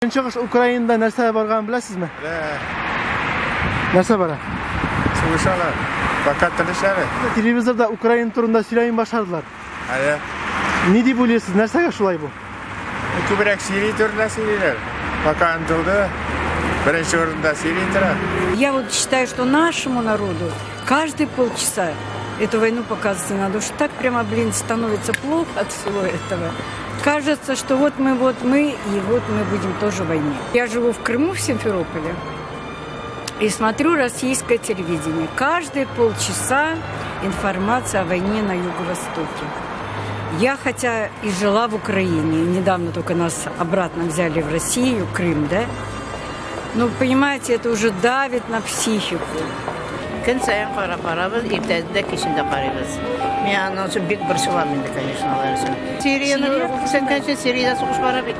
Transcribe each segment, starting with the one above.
Көнчыгыш Украинада нәрсә барганын беләсезме? Белә. Нәрсә бара? Сугышалар. Пока тыныч әле. Телевизорда Украина турында сөйләми башладылар. Әйе. Ни дип уйлыйсыз, нәрсәгә шулай бу? Күбрәк Сирия турында сөйлиләр. Пока ынтылды. Беренче урында Сирия тора. Я вот считаю, что нашему народу каждые полчаса эту войну показывать не надо. Уж так прямо, блин, становится плохо от всего этого. Кажется, что вот мы, и вот мы будем тоже в войне. Я живу в Крыму, в Симферополе, и смотрю российское телевидение. Каждые полчаса информация о войне на Юго-Востоке. Я хотя и жила в Украине, недавно только нас обратно взяли в Россию, Крым, да? Но, понимаете, это уже давит на психику. Көн саен карап барабыз, иртәдә дә, кичен дә карыйбыз. Мин аннан соң бик борчылам инде, конечно, алар өчен. Сирияне күрсәткән өчен Сириядә сугыш бара бит.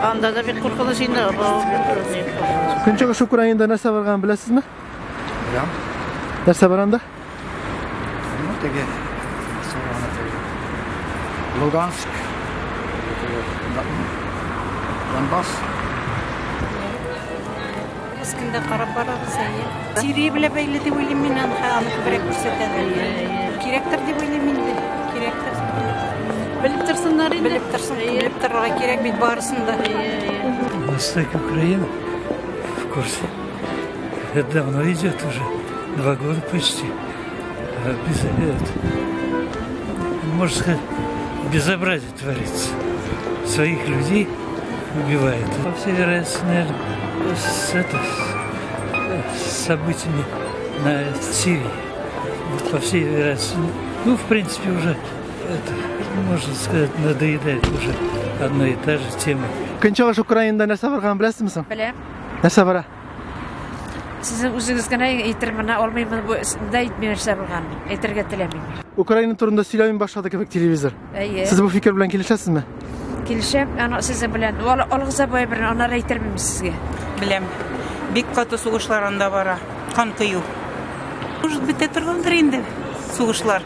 Анда да бик куркыныч инде. Көнчыгыш Украинада нәрсә барганын беләсезме? Беләм. Нәрсә бар анда? Ну, теге Луганск, Донбасс. Без көндә карап барабыз, әйе. Сирия белән бәйле дип уйлыйм мин, аны күбрәк күрсәтәләр. Кирәктер дип уйлыйм инде. Кирәктер. Белеп торсыннар инде. Белеп торсын, белеп торырга кирәк бит барысын да. Восток Украины в курсе. Это давно идет уже, 2 года почти. Можно сказать, безобразие творится. Своих людей убивает. По всей вероятности, наверное, с событиями на Сирии. По всей вероятности, в принципе, уже это, можно сказать, надоедает уже одна и та же тема. Көнчыгыш Украинада нәрсә барганын беләсезме соң? Беләм. Нәрсә бара? Сезнең үзегез генә әйтермен, алмыймын, бу да әйтмим нәрсә булганын. Әйтергә теләмим. Украина турында сөйләми башлады кебек телевизор. Әйе. Сез бу фикер белән килешәсезме? Килешәм, аны сезнең белән. Алгыза бай бер, аннары әйтермен сезгә. Беләм. Бик каты сугышлар анда бара. Кан кою. Может, бетә торгандыр инде сугышлар.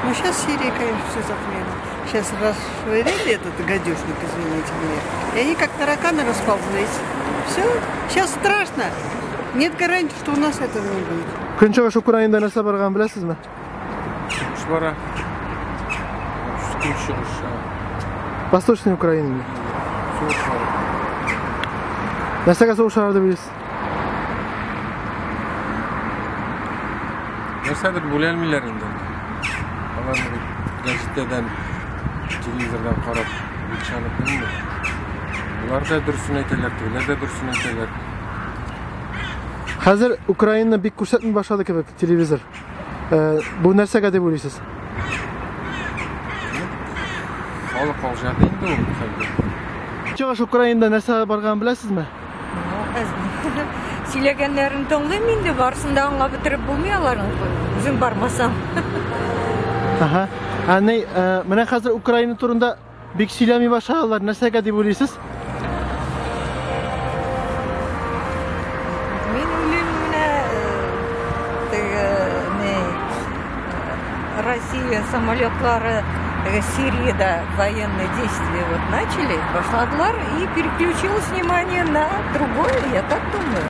Ну, сейчас Сирия, конечно, все затмила. Сейчас расшвырили этот гадюшник, извините меня. И они как тараканы расползлись. Все, сейчас страшно. Нет гарантии, что у нас этого не будет. Көнчыгыш Украинада нәрсә барганын беләсезме? Сугыш бара. Көнчыгыш. Восточная Украина. Сугыш бара. Нәрсәгә сугышалар дип уйлыйсыз? Нәрсәдер бүләлмиләр инде. Аларны бит газетадан, телевизордан карап ышанып булмый. Булар да дөресен әйтәләр, тегеләр дә дөресен әйтәләр. Хәзер Украинаны бик күрсәтми башлады кебек телевизор. Бу нәрсәгә дип уйлыйсыз? Халык алжады инде ул хәлдә. Көнчыгыш Украинада нәрсә барганын беләсезме? Сөйләгәннәрен тыңлыйм инде, барысын да аңлап бетереп булмый аларның, үзең бармасаң. Аһа. Әни, менә хәзер Украина турында бик сөйләми башладылар. Нәрсәгә дип уйлыйсыз? Мин уйлыйм, менә, теге, не, Россия самолетлары Сириядә военные действия начали, башладылар, и переключилось внимание на другое, я так думаю.